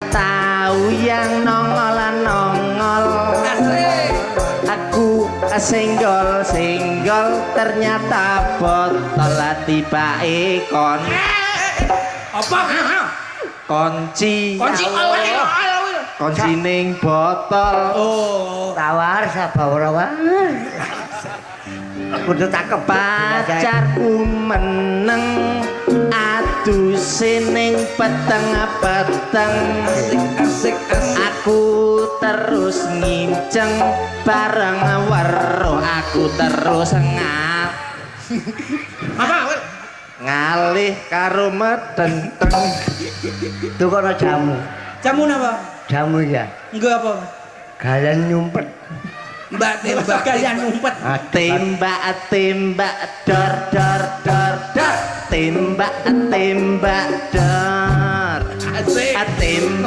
Tahu yang nongol nongol. Asik. Aku senggol senggol, ternyata botol, tibake kon Apa? Kunci. Kunci Ya ol. Allah. Kunci ning botol. Oh. Tawar sabawara wae. Kudu cakep. Pacarku meneng, aduse ning peteng-peteng. Asik, asik, asik. Aku terus nginceng, bareng weruh aku terus Apa? Ngalih karo metenteng. Tukono jamu. Jamu napa? Jamu ya. Enggak apa? Galian nyumpet. Mbak tembak. Galian ngumpet. Tembak tembak dor dor dor dor, tembak tembak dor. Asik. Tembak.